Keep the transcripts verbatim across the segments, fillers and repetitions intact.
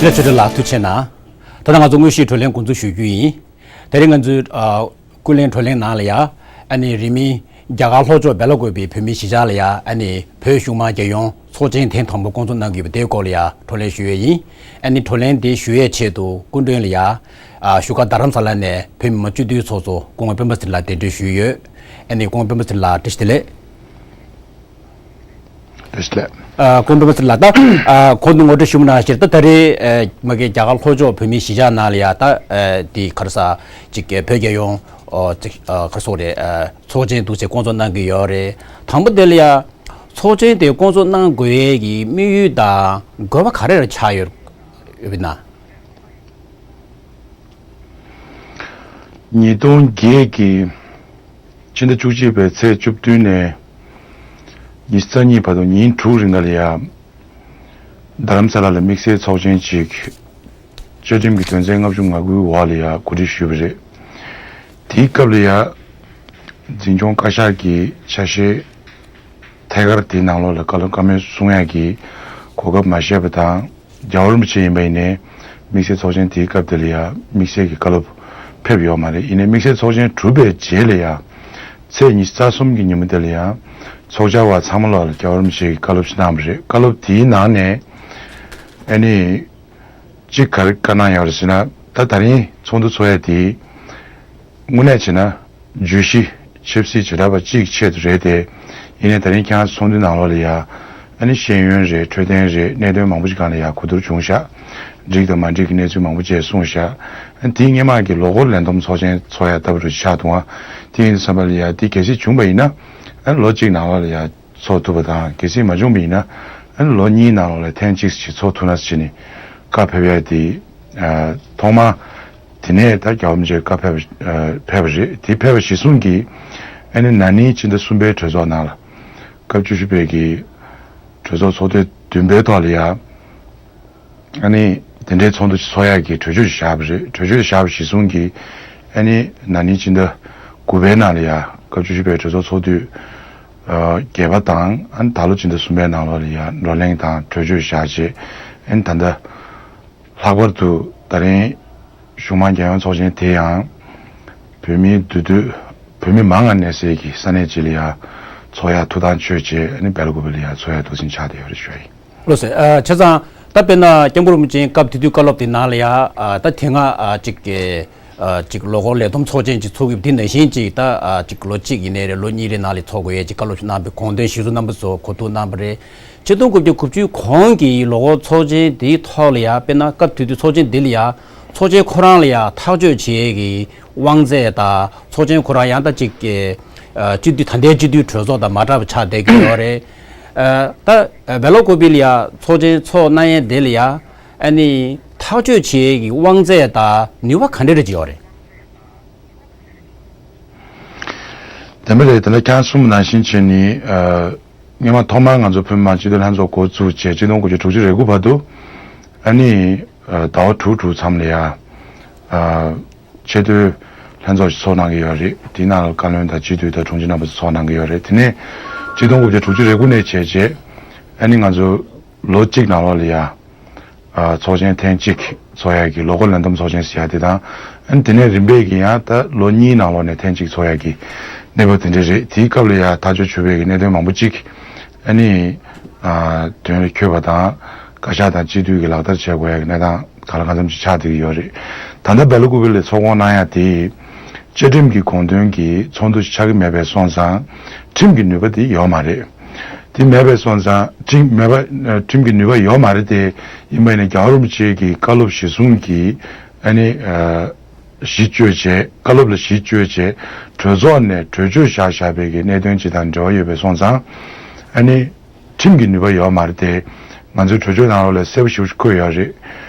ལ་ཆོས་སྒྲོན་ལགས་ཐུགས་རྗེ་ཆེ་གནང་། ད་ལྟ་ང་ཚོ་དངོས་གཞིའི་བགྲོ་གླེང་འགོ་འཛུགས་ཞུ་རྒྱུ་ཡིན། དེ་རིང་ང་ཚོའི་ཨ་ཀུན་གླེང་བགྲོ་གླེང་ནང་ལ་ཡ་ཨ་ནི་རིང་མིན་རྒྱ་གར་ལྷོ་ཕྱོགས་སྦེ་ལ་ཀོ་པའི་བོད་མིའི་གཞིས་ཆགས་ལ་ཡ་ཨ་ནི་བོད་གཞུང་མང་རྒྱལ་ཡོངས་ཚོགས་ཆེན་ཐེངས་དང་པོ་བསྐོང་ཚོགས་གནང་གི་ཡོད་པ་དེའི་སྐོར་ལ་ཡ་བགྲོ་གླེང་ཞུ་ཡས་ཡིན། ཨ་ནི་བགྲོ་གླེང་དེ་ཞུ་ཡས་ཆེད་དུ་སྐུ་མགྲོན་ལ་ཡ་ཨ་བཞུགས་སྒར་རྡ་རམ་ས་ལ་ནས་བོད་མི་མང་སྤྱི་འཐུས་ཚོགས་གཙོ་སྐུ་ངོ་སྤེན་པ་ཚེ་རིང་ལགས་གདན་འདྲེན་ཞུས་ཡོད། ཨ་ནི་སྐུ་ངོ་སྤེན་པ་ཚེ་རིང་ལགས་བཀྲ་ཤིས་བདེ་ལེགས། བཀྲ་ཤིས་བདེ་ལེགས། ཨ་སྐུ་ངོ་སྤེན་པ་ཚེ་རིང་ལགས། ད་ཨ་གོང་དུ་ངོ་སྤྲོད་ཞུས་པ་ནང་བཞིན་ད་ད་རེས་ཨ་མ་གི་རྒྱ་གར་ལྷོ་ཕྱོགས་བོད་མིའི་གཞིས་ཆགས་ནང་ལ་ཡ་ད་ཨ་དེ་ག་རེ་ཟེར་ཅིག་བོད་རྒྱལ་ཡོངས་ཨོ་ཅིག་ཨ་ག་རེ་ཟེར་རེད། ཨ་ཚོགས་ཆེན་འདུག་སེ་བསྐོང་ཚོགས་གནང་གི་ཡོད་རེད། དང་པོ་དེ་ལ་ཡ་ཚོགས་ཆེན་དེ་བསྐོང་ཚོགས་གནང་དགོས་ཡས་ཀྱི་དམིགས་ཡུལ་དང་དགོས་པ་ག་རེ་རེ་ཆགས་ཡོད་ཡོད་པ་ན། ཉིས་སྟོང་བརྒྱད་ཀྱི་ཕྱི་ཟླ་བཅུ་གཅིག་པའི་ཚེས་བཅུ་བདུན་ནས་ཉི་ཤུ་རྩ་གཉིས་བར་དུ་ཉིན་དྲུག་རིང་ག་ལ་ཡ་རྡ་རམ་ས་ལ་ལ་དམིགས་བསལ་ཚོགས་ཆེན་ཅིག་བཅའ་ཁྲིམས་ཀྱི་དོན་ཚན་ལྔ་བཅུ་ང་དགུའི་འོག་ལ་ཡ་གོ་སྒྲིག་ཞུས་པ་རེད། དེའི་སྐབས་ལ་ཡ་འཛིན་སྐྱོང་བཀའ་ཤག་གི་ཆ་ཤས་ཐད་ཀར་དེའི་ནང་ལོགས་ལ་བཀའ་སློབ་བཀའ་མོལ་གསུང་ཡག་གི་གོ་སྐབས་མ་བཞེས་པ་དང་། རྒྱལ་བ་རིན་པོ་ཆེ་ཡིན་པ་ཡིན་ནའི་དམིགས་བསལ་ཚོགས་ཆེན་དེའི་སྐབས་དེ་ལ་ཡང་དམིགས་བསལ་གྱི་བཀའ་སློབ་ཕེབས་ཡོད་མ་རེད། ཡིན་ནའི་དམིགས་བསལ་ཚོགས་ཆེན་གྲུབ་པའི་རྗེས་ལ་ཡང་ཚེས་ཉི་ཤུ་རྩ་གསུམ་གྱི་ཉིན་མོ་དེ་ལ་ཡང་ཚོགས་བཅར་བ་ཚང་མ་ལོག་ལ་རྒྱལ་བ་རིན་པོ་ཆེ་གིས་བཀའ་སློབ་ཞིག་གནང་བ་རེད། བཀའ་སློབ་དེའི་ནང་ནས་ཨ་ནི་གཅིག་ག་རེ་བཀའ་གནང་ཡོད་རེད་ཟེར་ན། ད་ད་རིང་ཚོགས་འདུ་ཚོགས་ཡ་དེ་དངོས་གནས་བྱས་ན་བརྗོད་གཞི་ཆབ་སྲིད་བྱེ་བྲག་པ་གཅིག་ཆེད་དུ་རེད་དེ། ཡིན་ནའི་ད་རིང་ཁྱེད་རང་ཚོ་ཚོགས་འདུའི་ནང་ལོགས་ལ་ཡ་ཨ་ནི་ཤེས་ཡོན་རེད། འཕྲོད་བསྟེན་རེད། གནད་དོན་མང་པོ་ཞིག་སྒང་ལ་ཡ་གོ་བསྡུར་བྱུང་ཤག་འགྲིག་དང་མ་འགྲིག་གི་གནས་ཚུལ་མང་པོ་བཅས་གསུངས་ཤག་ཨ་ནི་དེའི་སྔོན་མ་གི་ལོ་འཁོར་ལས་བསྡོམས་ཚོགས་ཆེན་ཚོགས་ཡ་ལྟ་བུ་རུ་ཆགས་འདུག་ཨ་དེ་ཡིན་དུས་ཙམ་པ་ལ་ཡ་དེ་གལ་སྲིད་བྱུང་བ་ཡིན་ན་ཨ་ནི་ལོ་གཅིག་ནང་ལོགས་ལ་ཡ་ཚོགས་ཐུབ་པ་དང་། གལ་སྲིད་མ་བྱུང་བ་ཡིན་ན་ཨ་ནི་ལོ་གཉིས་ནང་ལོགས་ལ་ཐེངས་གཅིག་ཞིག་ཚོགས་ཐུབ་ན་ཟེར་ནས་བཀའ་ཕེབས་ཡ་དེ་ཨ་ཐོག་མ། དེ་ནས་ད་རྒྱལ་བ་རིན་པོ་ཆེ་བཀའ་ཕེབས་པ་ཨ་ཕེབས་པ་རེད། དེ་ཕེབས་པ་གཞིར་བཟུང་གིས་ཨ་ནི་ན་ནིང་ཕྱི་ཟླ་གསུམ་པའི་གྲོས་ཚོགས་ནང་ལ་སྐབས་བཅུ་བཞི་པའི་གི་གྲོས་ཚོགས་ཚོགས་དུས་བདུན་པའི་ཐོག་ལ་ཡ་ཨ་ནི་དེ་འདྲའི་ཚོགས་འདུ་ཞིག་ཚོགས་ཡག་གི་གྲོས་ཆོད་ཞིག་བཞག་པ་རེད། གྲོས་ཆོད་བཞག་པ་གཞིར་བཟུང་གིས་ཨ་ནི་ན་ནིང་ཕྱི་ཟླ་དགུ་པའི་ནང་ལ་ཡ་སྐབས་བཅུ་བཞི་པའི་གྲོས་ཚོགས་ཚོགས་དུས་ཨ་བརྒྱད་པ་དང་ཨ་ནི་ད་ལོ་ཕྱི་ཟླ་གསུམ་པའི་ནང་ལོགས་ལ་ཡ་བགྲོ་གླེང་དང་གྲོས་ཆོད་བཞག་རྗེས་ཨ་ནི་ད་ལྟ། ལྷག་པར་དུ་ད་རིང་གཞུང་མང་རྒྱལ་ཡོངས་ཚོགས་ཆེན་དེ་ཡང་བོད་མིའི་འདུས་སྡོད་བོད་མི་མང་ང་གནས་སའི་གི་ས་གནས་ཅིག་ལ་ཡ་ཚོགས་ཡ་ཐུགས་ཐག་ཆོད་རྗེས་ཨ་ནི་སྦེལ་ཀོབ་ལ་ཡ་ཚོགས་ཡ་འདུག་སེ་ཆགས་བསྡད་ཡོད་རེད་ཞུ་ཡ་ཡིན། ལགས་སོ། ཨ་བྱས་ཙང་ད་དཔེར་ན་སྐྱབས་མགོན་རིན་པོ་ཆེའི་སྐབས་དེ་དུས་བཀའ་སློབ་དེ་ནང་ལ་ཡ་ཨ་ད་དེ་སྔ་ཨ་ཅིག་གི་ཨ་ཅིག་ལོ་འཁོར་ལས་བསྡོམས་ཚོགས་ཆེན་ཅིག་ཚོགས་ཀྱི་ཡོད་པ་དེ་ནང་བཞིན་ཅིག་ད་ཨ་ཅིག་ལོ་གཅིག་ཡིན་ནའི་རེད། ལོ་གཉིས་རེ་ནང་ལ་ཚོགས་དགོས་ཡས་ཅིག་བཀའ་སློབ་ཅིག་གནང་བའི་དགོངས་དོན་གཞིར་བཟུང་རྣམ་པ་ཚོ་གོ་བསྡུར་གནང་བ་རེད། ཆིག་སྟོང་དགུ་བརྒྱ་དགུ་བཅུ་གོང་གི་ལོ་འཁོར་ཚོགས་ཆེན་དེའི་ཐོག་ལ་ཡ་དཔེར་ན་སྐབས་དེ་དུས་ཚོགས་ཆེན་འདི་ལ་ཡ་ཚོགས་ཆེན་ཁོ་རང་ལ་ཡ་ཐག་གཅོད་བྱེད་ཡས་ཀྱི་དབང་ཚད་དང་ཚོགས་ཆེན་ཁོ་རང་ཡང་ད་ཅིག་གི་ཨ་སྤྱི་འཐུས་ད་ལྟའི་སྤྱི་འཐུས་གྲོས་ཚོགས་དང་མ་འདྲ་བ་ཆགས་བསྡད་ཀྱི་ཡོད་རེད། ཨ་ད་སྦེལ་ཀོབ་ལ་ཡ་ཚོགས་ཆེན་ཚོགས་གནང་ཡས་འདི་ལ་ཡ་ཨ་ནི་ཐག་གཅོད་བྱེད་ཡས་ཀྱི་དབང་ཚད་དང་ནུས་པ་ག་འདྲ་རེ་ཅིག་ཡོད་རེད། དེ་མ་རེད། དེ་ལ་ཁྱེད་རང་གསུངས་པ་ནང་བཞིན་བྱས་ནི་ཨ་སྔོན་མ་ཐོག་མར་ང་ཚོ་བོད་མི་མང་སྤྱི་འཐུས་ལྷན་ཚོགས་འགོ་བཙུགས་བྱས་ཆིག་སྟོང་དགུ་བརྒྱ་དྲུག་ཅུ་རེ་དགུ་བར་དུ་ཨ་ནི་ཨ་ཟླ་བ་དྲུག་དྲུག་མཚམས་ལ་ཡ་ཨ་ཆེས་མཐོའི་ལྷན་ཚོགས་ཤིག་ཚོགས་གནང་གི་ཡོད་རེད། དེའི་ནང་ལ་བཀའ་བློན་དང་སྤྱི་འཐུས་དང་དྲུང་ཆེ་རྣམ་པ་ཚོ་ཚོགས་གནང་གི་ཡོད་རེད། དེ་ནས་ཆིག་སྟོང་དགུ་བརྒྱ་དྲུག་ཅུ་རེ་དགུ་ནས་བྱས་རྗེས་ཨ་ནི་ང་ཚོ་ལོ་གཅིག་ནང་ལོགས་ལ་ཡ། ཨ་ཚོགས་ཆེན་ཐེངས་གཅིག་ཚོགས་ཡག་གི་ལོ་འཁོར་ལས་བསྡོམས་ཚོགས་ཆེན་ཟེར་ཡག་དེ་དང་། ཨ་ནི་དེ་ནས་རིམ་པས་ཀྱི་ཡང་ད་ལོ་གཉིས་ནང་ལོགས་ནས་ཐེངས་གཅིག་ཚོགས་ཡག་གི་གནས་བབ་དེ་འདྲ་རེད། དེའི་སྐབས་ལ་ཡང་ཐག་གཅོད་བྱུང་བའི་གི་གནད་དོན་མང་པོ་གཅིག་ཨ་ནི་ཨ་དོན་ལ་འཁྱོལ་བ་དང་། བཀའ་ཤག་དང་སྤྱི་འཐུས་ཀྱིས་ལག་བསྟར་བྱེད་དགོས་ཡག་གི་གནས་སྟངས་གང་ལ་གང་འཚམ་ཞིག་ཆགས་བསྡད་ཀྱི་ཡོད་རེད། ད་ལྟ་སྦེལ་ཀོབ་ལ་ཚོགས་སྐོང་གནང་ཡག་དེ་བཅའ་ཁྲིམས་ཀྱི་དགོངས་དོན་གྱི་ཚོགས་འདུ་ཞིག་ཆགས་ཀྱི་མེད་པས་སོང་ཙང་ཁྲིམས་ཀྱི་ནུས་པ་དེ་ཡོད་མ་རེད། དེ་མེད་པས་སོང་ཙང་ཁྲིམས་མེད་པ་ཁྲིམས་ཀྱི་ནུས་པ་ཡོད་མ་རེད་དེ། ཡིན་པ་ཡིན་ན་རྒྱལ་བ་རིན་པོ་ཆེ་གི་བཀའ་སློབ་གཞིར་བཟུང་གིས་ཨ་ནི་གཞི་བཅོལ་བྱས། བཀའ་སློབ་ལ་གཞི་བཅོལ་བྱས་གྲོས་ཚོགས་ནས་གྲོས་ཆོད་བཞག་བཞག་པའི་གི་གནད་དོན་ཅིག་དང་འབྲེལ་བ་ཡོད་པས་སོང་ཙང་ཨ་ནི་ཁྲིམས་ཀྱི་ནུས་པ་ཡོད་མ་རེད་དེ། ང་ཚོའི་གྲོས་ཆོད་ནང་ལོགས་ལ་གསལ་པོ་ཞེ་པོ་ཞིག་འཁོད་ཡོད་རེད།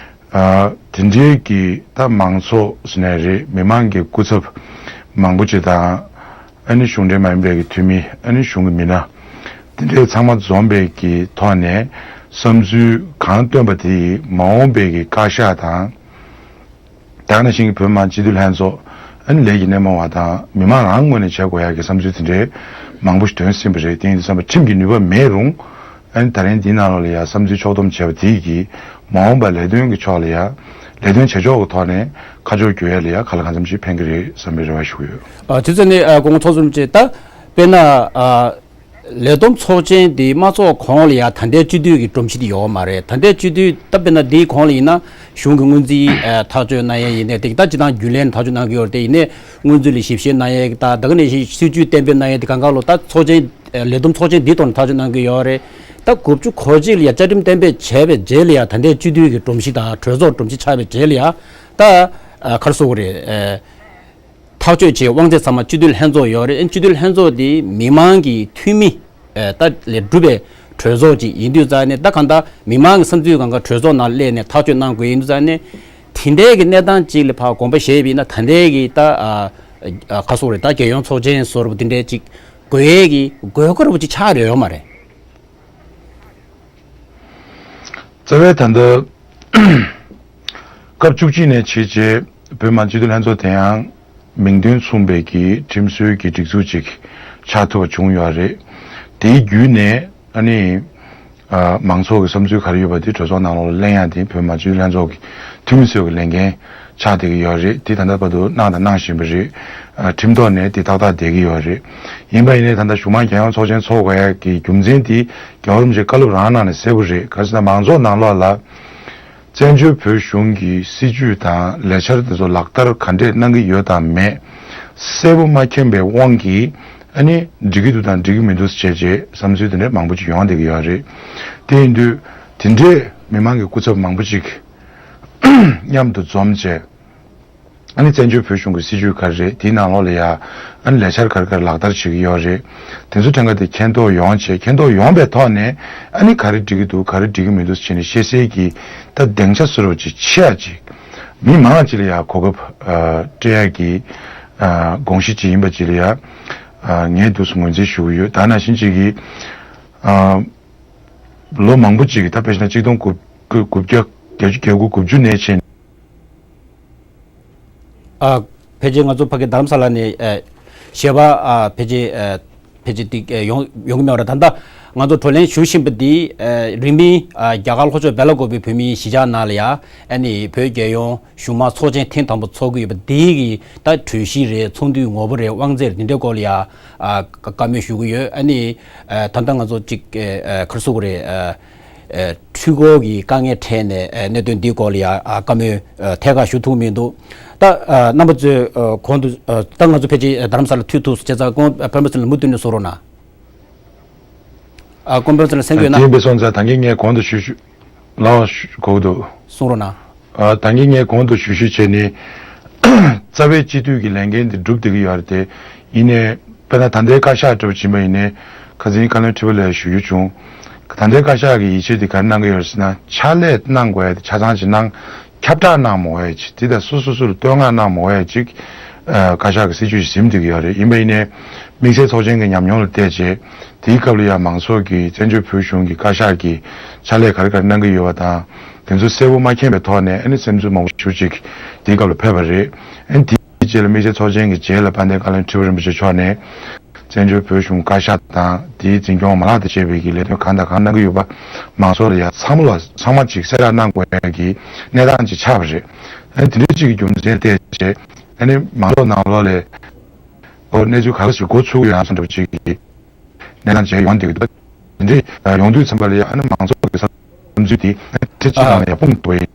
ཨ་དེ་འདྲའི་གི་ད་མང་ཚོགས་ཟེར་ནའི་རེད། མི་མང་གི་སྐུ་ཚབ་མང་པོ་ཅིག་དང་། ཨ་ནི་གཞུང་འབྲེལ་མ་ཡིན་པའི་གི་འཐུས་མི། ཨ་ནི་གཞུང་གི་མི་སྣ་དེ་འདྲའི་ཚང་མ་འཛོམས་པའི་གི་ཐོག་ནས་བསམ་ཚུལ་གང་བཏོན་པ་དེ་ཡིས་མ་འོངས་པའི་གི་བཀའ་ཤག་དང་། ད་ག་ནང་བཞིན་གྱི་བོད་མི་མང་སྤྱི་འཐུས་ལྷན་ཚོགས། ཨ་ནི་ལས་ཀྱི་སྣེ་མོ་བ་དང་མི་མང་རང་ངོས་ནས་བྱེད་དགོས་ཡག་གི་བསམ་ཚུལ་དེ་འདྲའི་མང་པོ་ཞིག་འདོན་ཟིན་པ་རེད། དེ་ཡིན་དུས་ཙམ་པ་ཁྲིམས་ཀྱི་ནུས་པ་མེད་རུང་། ཨ་ནི་ད་རིང་འདིའི་ནང་ལོགས་ལ་ཡ་བསམ་ཚུལ་ཕྱོགས་བསྡོམས་བྱས་པ་དེ་གིས་མ་འོངས་པ་ལས་དོན་གྱི་ཕྱོགས་ལ་ཡ་ལས་དོན་བྱེད་ཕྱོགས་ཀྱི་ཐོག་ནས་ཁ་ཕྱོགས་བསྒྱུར་ཡ་ལ་ཡ་ག་ལ་གང་འཚམ་ཞིག་ཕན་གྱི་རེད་བསམ་པའི་རེ་བ་ཞུ་གི་ཡོད། ཨ་དེ་ཚོ་ནི་ཨ་དགོངས་པ་ཚོགས་གཙོ་རིན་པོ་ཆེ། ད་དཔེར་ན་ཨ་ལས་བསྡོམས་ཚོགས་ཆེན་འདི་མ་ཚོགས་གོང་ལ་ཡ་ད་ལྟའི་སྤྱི་འཐུས་ཀྱི་སྒྲོམ་གཞི་དེ་ཡོད་མ་རེད། ད་ལྟའི་སྤྱི་འཐུས་ད་དཔེར་ན་འདིའི་གོང་ལ་ཡིན་ན་གཞུང་གི་སྔོན་རྩིས་ཨ་ཐག་གཅོད་གནང་ཡ་ཡིན་ནའི་དེ་ད་སྤྱི་བཏང་རྒྱུན་ལས་ཐག་གཅོད་གནང་གི་ཡོད་རེད། དེ་ཡིན་ནའི་སྔོན་རྩིས་ལ་ཞིབ་བཤེར་གནང་ཡས་ཀྱི་ད་ད་ག་ནས་ཞིག་སྲིད་ཇུས་གཏན་འབེབས་གནང་ཡས་དེ་གང་ག་ལོ་ད་ཚོགས་ཆེན་ལས་བསྡོམས་ཚོགས་ཆེན་འདིའི་ཐོག་ནས་ཐག་གཅོད་གནང་གི་ཡོད་རེད། ད་དགུ་བཅུ་གོ་གཅིག་ལ་ཡ་བཅའ་ཁྲིམས་གཏན་འབེབས་བྱས་པའི་རྗེས་ལ་ཡ་ད་ལྟའི་སྤྱི་འཐུས་ཀྱི་སྒྲོམ་གཞི་དང་གྲོས་ཚོགས་སྒྲོམ་གཞི་ཆགས་པའི་རྗེས་ལ་ཡ་ད་ག་རེ་ཟེར་དགོས་རེད། ཐག་གཅོད་བྱེད་དབང་ཚད་ཚང་མ་སྤྱི་འཐུས་ལྷན་ཚོགས་ཡོད་རེད། སྤྱི་འཐུས་ལྷན་ཚོགས་འདི་མི་མང་གི་འཐུས་མི་ད་ལས་གྲུབ་པའི་གྲོས་ཚོགས་ཅིག་ཡིན་དུས་ཙང་ནས་ད་གང་ལྟར་མི་མང་གི་བསམ་ཚུལ་གང་ག་གྲོས་ཚོགས་ནང་སླེབས་ནས་ཐག་གཅོད་གནང་དགོས་ཡིན་དུས་ཙང་ནས། དེ་འདྲའི་གི་གནས་སྟངས་ཅིག་ལ་ཕར་དགོངས་པ་བཞེས་པ་ཡིན་ན་ད་ལྟའི་གི་ད་ཨ་ཨ་ག་རེ་ཟེར་དགོས་རེད། ད་རྒྱལ་ཡོངས་ཚོགས་ཆེན་བཟོ་འདྲ་པོ་དེ་འདྲའི་ཅིག་དགོས་ཡས་ཀྱི་དགོས་མཁོ་འདྲ་པོ་ཅིག་ཆགས་ཡོད་མ་རེད། རྩ་བའི་ད་ལྟ་སྐབས་བཅུ་གཅིག་ནས་བྱས་རྗེས་བོད་མི་མང་སྤྱི་འཐུས་ལྷན་ཚོགས་དེ་ཡང་མིང་དོན་མཚུངས་པའི་གི་ཁྲིམས་སྲོལ་གྱི་སྒྲིག་འཛུགས་ཅིག་ཆགས་ཐུབ་པ་བྱུང་ཡོད་རེད། དེའི་བརྒྱུད་ནས་ཨ་ནི་ཨ་མང་ཚོགས་ཀྱི་བསམ་ཚུལ་ག་རེ་ཡོད་པ་དེ་གྲོས་ཚོགས་ནང་ལོགས་ལ་གླེང་ཡ་དེ་བོད་མི་མང་སྤྱི་འཐུས་ལྷན་ཚོགས་ཀྱི་འཐུས་མི་ཚོའི་གི་ལས་འགན་ཆགས་བསྡད་ཀྱི་ཡོད་རེད། དེ་ད་ལྟ་བར་དུ་གནང་དང་གནང་བཞིན་པ་རེད། ཨ་ཁྲིམས་ཐོག་ནས་དེ་ཏག་ཏག་བསྡད་ཀྱི་ཡོད་རེད། ཡིན་པ་ཡིན་ནའི་ད་ལྟ་གཞུག་མ་རྒྱལ་ཡོངས་ཚོགས་ཆེན་ཚོགས་དགོས་ཡ་གི་རྒྱུ་མཚན་དེ་རྒྱལ་བ་རིན་པོ་ཆེ་བཀའ་སློབ་རང་ནང་ནས་གསལ་པོ་རེད། ག་རེ་ཟེར་ན་མང་ཚོགས་ནང་ལོགས་ལ་བཙན་བྱོལ་བོད་གཞུང་གི་སྲིད་ཇུས་དང་ལས་འཆར་དེ་ཚོ་ལག་བསྟར་ག་འདྲས་གནང་གི་ཡོད་དང་མེད་གསལ་པོ་མ་མཁྱེན་པའི་དབང་གིས་ཨ་ནི་འགྲིག་གི་འདུག་དང་འགྲིག་གི་མི་འདུག་ཟེར་བྱས་བསམ་ཚུལ་དེ་འདྲས་མང་པོ་ཅིག་ཡོང་བསྡད་ཀྱི་ཡོད་རེད། དེ་ཡིན་དུས་དེ་འདྲས་མི་མང་གི་སྐུ་ཚབ་མང་པོ་ཅིག་མཉམ་དུ་འཛོམས་བྱས། ཨ་ནི་བཙན་བྱོལ་བོད་གཞུང་གི་སྲིད་ཇུས་ག་རེ་རེད། དེའི་ནང་ལོགས་ལ་ཡ་ཨ་ནི་ལས་འཆར་ག་རེ་ག་རེ་ལག་བསྟར་བྱེད་ཀྱི་ཡོད་རེད། དེ་ཚོ་ཕྲན་ཁ་དེ་མཁྱེན་རྟོགས་ཡོང་བྱས། མཁྱེན་རྟོགས་ཡོང་པའི་ཐོག་ནས་ཨ་ནི་ག་རེ་འགྲིག་གི་འདུག་ག་རེ་འགྲིག་གི་མི་འདུག་བྱས་ནས་ཤེས་གསལ་གྱི་ད་སྡིངས་ཆ་བཟོ་འདྲ་ཅིག་ཕྱེ་ཡ་ཅིག་མི་མང་ཅིག་ལ་ཡ་གོ་སྐབས་ཨ་སྤྲད་ཡ་གི་ཨ་དགོངས་གཞི་ཅིག་ཡིན་པ་ཅིག་ལ་ཡ་ཨ་ངས་འདུག་སེ་ངོས་འཛིན་ཞུ་གི་ཡོད། ད་ནང་བཞིན་ཅིག་གི་ཨ་ལོ་མང་པོ་ཅིག་གི་ད་དཔེ་བཞག་ན་གཅིག་སྟོང་དགུ་དགུ་བརྒྱ་བརྒྱད་ཅུ་གྱ་དགུ་དགུ་བཅུ་ནས་བྱས་ནས། ཨ་ཕལ་ཆེར་ང་ཚོ་ཕ་གི་རྡ་རམ་ས་ལ་ནས་ཨ་གཞས་པ་ཨ་ཕལ་ཆེར་ཨ་ཕལ་ཆེར་ཏིག་ཨ་ཡོང་ཡོང་གི་མེད་པ་རེད། ད་ལྟ་ང་ཚོ་བགྲོ་གླེང་ཞུ་བཞིན་པ་འདི་ཨ་རིང་མིན་ཨ་རྒྱ་གར་ལྷོ་ཕྱོགས་སྦེལ་ཀོབ་བོད་མིའི་གཞིས་ཆགས་ནང་ལ་ཡ་ཨ་ནི་བོད་རྒྱལ་ཡོངས་གཞུང་མང་ཚོགས་ཆེན་ཐེངས་དང་པོ་ཚོགས་ཀྱི་ཡོད་པ་འདི་གི་ད་གྲོས་གཞི་རེད། ཚོགས་འདུའི་ངོ་བོ་རེད། དབང་ཚད་རེད། འདི་འདྲའི་སྐོར་ལ་ཡ་ཨ་བཀའ་མོལ་ཞུ་གི་ཡོད། ཨ་ནི་ཨ་ད་ལྟ་ང་ཚོ་ཅིག་ཨ་ཨ་ག་རེ་ཟེར་དགོས་རེད། ཨ། ཨ་འཕྲུལ་འཁོར་གྱི་དཀའ་ངལ་འཕྲད་ནས་ཨ་གནད་དོན་འདིའི་སྐོར་ལ་ཡང་ཨ་བཀའ་མོལ་ཨ་ཐད་ཀར་ཞུ་ཐུབ་མི་འདུག་ད་ཨ་རྣམ་པ་ཚོས་ཨ་གོང་དུ་ཨ་ད་ང་ཚོ་ཕལ་ཆེར་ཨ་རྡ་རམ་ས་ལ་ཐུག་ཐུག་བྱས་ཙང་ཁོང་ཨ་པད་མ་ཚེ་རིང་ལ་མུ་མཐུད་ནས་གསུང་རོགས་གནང་། ཨ་ཁོང་པད་མ་ཚེ་རིང་གསན་གྱི་ཡོད་ན། དེ་ཡིན་པའི་སོང་ཙང་ད་གིན་ངས་གོང་དུ་ཞུ་ཞུ་ལའོ་ཞུ་གོ་གི་འདུག་གསུང་རོགས་གནང་། ཨ་ད་གིན་ངས་གོང་དུ་ཞུ་ཞུ་བྱས་ནས་རྩ་བའི་སྤྱི་འཐུས་ཀྱི་ལས་འགན་འདི་སྒྲུབ་བསྡད་ཀྱི་ཡོད་རེད་དེ། ཡིན་ནའི་དཔེར་ན་ད་ལྟའི་བཀའ་ཤག་འདྲ་པོ་ཕྱིན་པ་ཡིན་ནའི་ཁ་སང་བཀའ་བློན་ཁྲི་པ་ལགས་ཞུ་རྒྱུ་བྱུང་། ད་ལྟའི་བཀའ་ཤག་གི་ཡིད་ཆེས་དེ་ག་རེ་གནང་གི་ཡོད་རེད་ཟེར་ན། ཕྱག་ལས་གནང་དགོས་ཡ་དེ་ཆ་ཚང་ཅིག་གནང་། ཁྱབ་བསྒྲགས་གནང་མ་དགོས་ཡ་ཅིག་དེ་དང་སོ་སོ་སོ་ལ་བསྟོད་བསྔགས་གནང་མ་དགོས་ཡ་ཅིག་ཨ་བཀའ་ཤག་གི་སྲིད་ཇུས་ཤིག་འཛིན་བསྡད་ཀྱི་ཡོད་རེད། ཡིན་པ་ཡིན་ནའི་དམིགས་བསལ་ཚོགས་ཆེན་གྱི་ཉམས་མྱོང་ལ་བལྟས་རྗེས་དེའི་སྐབས་ལ་ཡ་མང་ཚོགས་ཀྱིས་བཙན་བྱོལ་བོད་གཞུང་གི་བཀའ་ཤག་གིས་ཕྱག་ལས་ག་རེ་ག་རེ་གནང་གི་ཡོད་པ་དང་། དེ་ཚོ་གསལ་པོ་མ་མཁྱེན་པའི་ཐོག་ནས་ཨ་ནི་སེམས་ཚོར་མང་པོ་ཞེ་པོ་ཅིག་དེའི་སྐབས་ལ་ཕེབས་པ་རེད། ཨ་ནི་དེའི་རྗེས་ལ་དམིགས་བསལ་ཚོགས་ཆེན་གྱི་རྗེས་ལ་དཔལ་ལྡན་བཀའ་བློན་ཁྲི་པ་རིན་པོ་ཆེ་མཆོག་ནས་བཙན་བྱོལ་བོད་གཞུང་བཀའ་ཤག་དང་དེའི་འཛིན་སྐྱོང་མ་ལག་དང་བཅས་པའི་གི་ལས་དོན་གང་དང་གང་གནང་གི་ཡོད་པ་མང་ཚོགས་ལ་ཡ་ཚང་མ་ལ་ཚང་མ་ཅིག་གསལ་བསྒྲགས་གནང་དགོས་ཡ་གི་གནས་སྟངས་ཅིག་ཆགས་པ་རེད། ཨ་ནི་དེ་འདྲའི་ཅིག་གི་རྒྱུ་མཚན་བལྟས་བྱས་ཨ་ནི་མང་ཚོགས་ནང་ལོགས་ལ་ཨོ་གནས་ཚུལ་ག་རེ་ཞིག་འགོ་ཚུགས་ཡོད་ཡང་སོང་འདྲ་པོ་ཅིག་གི་གནས་སྟངས་ཅིག་ཡོང་བསྡད་ཀྱི་འདུག་དེ་འདྲའི་ཡོང་དུས་ཙམ་པ་ལ་ཡ་ཨ་ནི་མང་ཚོགས་ཀྱི་བསམ་ཚུལ་དེ་ཨ་ནི་ཁྲི་གཅིག་ནང་ལ་ཡ་སྤུངས་ཐུབ་པ་ཡིན་